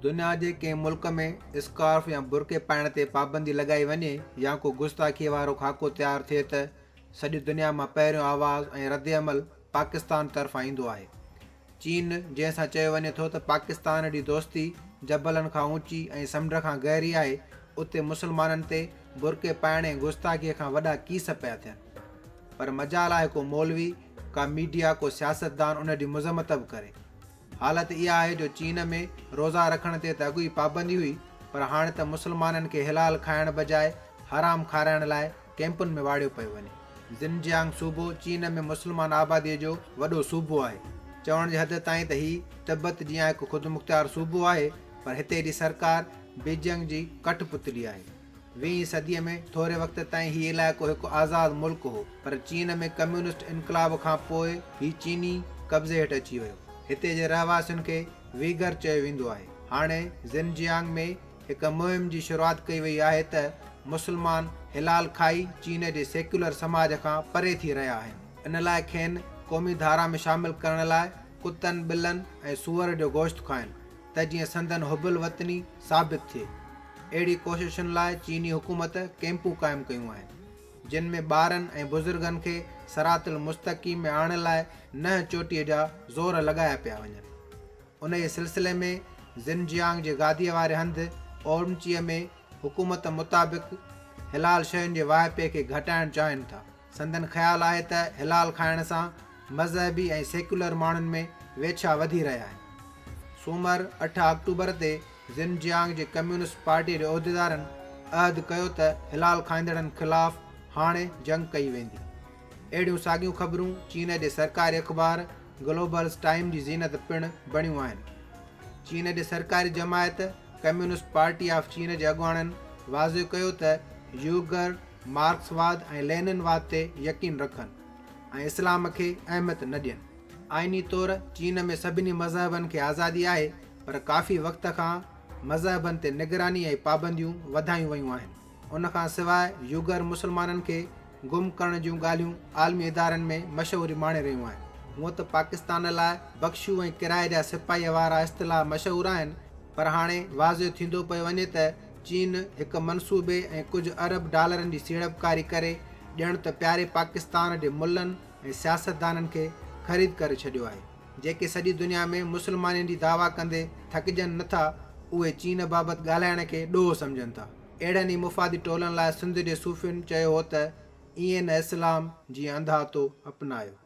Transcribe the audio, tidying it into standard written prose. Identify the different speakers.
Speaker 1: دنيا جي ڪنهن ملڪ ۾ اسڪارف يا برقعي پائڻ تي پابندي لڳائي وڃي يا ڪو گستاخيء وارو خاڪو تيار ٿئي ته سڄي دنيا مان پهريون آواز ۽ ردعمل پاڪستان طرفان ايندو آهي. چين، جنهن سان چيو وڃي ٿو ته پاڪستان جي دوستي جبلن کان اوچي ۽ سمنڊ کان گهري آهي، اتي مسلمانن تي برقعي پائڻ ۽ گستاخيء کان وڏا ڪيس پيا ٿين. پر مجال آهي ڪو مولوي، ڪا ميڊيا، ڪو سياستدان ان جي مذمت به ڪري. حالت اها آهي جو چين ۾ روزا رکڻ تي ته اڳ ئي پابندي هئي پر هاڻ ته مسلمانن کي حلال کائڻ بجاء حرام کارائڻ لاء ڪئمپن ۾ واڙيو پيو وڃي. زنجيانگ صوبو چين ۾ مسلمان آباديء جو وڏو صوبو آهي. چوڻ جي حد تائين ته هي تبت جيان هڪ خودمختيار صوبو آهي پر هتي جي سرڪار بيجنگ جي ڪٺ پتلي آهي. ويهين صديء ۾ ٿوري وقت تائين هي علائقو هڪ آزاد ملڪ هو، پر چين ۾ ڪميونسٽ انقلاب کان پوء هي چيني قبضي هيٺ اچي ويو. هتي جي رهواسين کي ويگهر چيو ويندو آهي. هاڻي زنجيانگ ۾ هڪ مهم جي شروعات ڪئي وئي آهي ته مسلمان حلال کائي چين جي سيڪيولر سماج کان پري ٿي رهيا آهن. ان لاء کين قومي ڌارا ۾ شامل ڪرڻ لاء ڪتن، ٻلن ۽ سوئر جو گوشت کائن. ته جيئن سندن حب الوطني ثابت ٿئي. اهڙي ڪوششن لاء چيني حڪومت ڪئمپون قائم ڪيون آهن، جن ۾ ٻارن ۽ بزرگن کي صراط المستقيم ۾ آڻڻ لاء ننهن چوٽيء جا زور لڳايا پيا وڃن. انهيء سلسلي ۾ زنجيانگ جي گاديء واري هنڌ اورمچيء ۾ حڪومت مطابق حلال شين جي واهپي کي گهٽائڻ چاهين ٿا. سندن خيال آهي ته حلال کائڻ سان مذهبي ۽ سيڪيولر ماڻهن ۾ ويڇا وڌي رهيا آهن. سومر، اٺ آڪٽوبر تي زنجيانگ جي ڪميونسٽ پارٽيء جي عهديدارن عهد ڪيو ته حلال کائيندڙن خلاف هاڻي جنگ ڪئي ويندي. اهڙيون ساڳيون خبرون چين جي سرڪاري اخبار گلوبلز ٽائيم جي زينت پڻ بڻيون آهن. چين جي سرڪاري جماعت ڪميونسٽ پارٽي آف چين جي اڳواڻن واضح ڪيو ته يوغر مارڪسواد ۽ لينن واد تي يقين رکن ۽ اسلام کي اهميت نه ڏين. آئيني طور چين ۾ سڀني مذهبن کي آزادي آهي پر ڪافي وقت کان مذهبن تي نگراني ۽ پابنديون وڌايون ويون آهن. ان کان سواء يوغر مسلمانن کي گم ڪرڻ جون ڳالهيون عالمي ادارن ۾ مشهوري ماڻي رهيون آهن. هونء ته پاڪستان لاء بخشو ۽ ڪرائي جا سپاهي وارا اصطلاح مشهور آهن پر هاڻي واضح ٿيندو پيو وڃي ته چين هڪ منصوبي ۽ ڪجهه ارب ڊالرن جي سيڙپڪاري ڪري ڄڻ ته پياري پاڪستان جي ملن ۽ سياستدانن کي خريد ڪري ڇڏيو آهي. جيڪي سڄي دنيا ۾ مسلمانين جي دعويٰ ڪندي ٿڪجن نه ٿا، اهي چين بابت ڳالهائڻ کي ڏوهه سمجهن ٿا. اهڙن ئي مفادي ٽولن لاء سنڌ جي صوفين چيو هو ته، ائين نه اسلام جيئن انڌا تو اپنايو.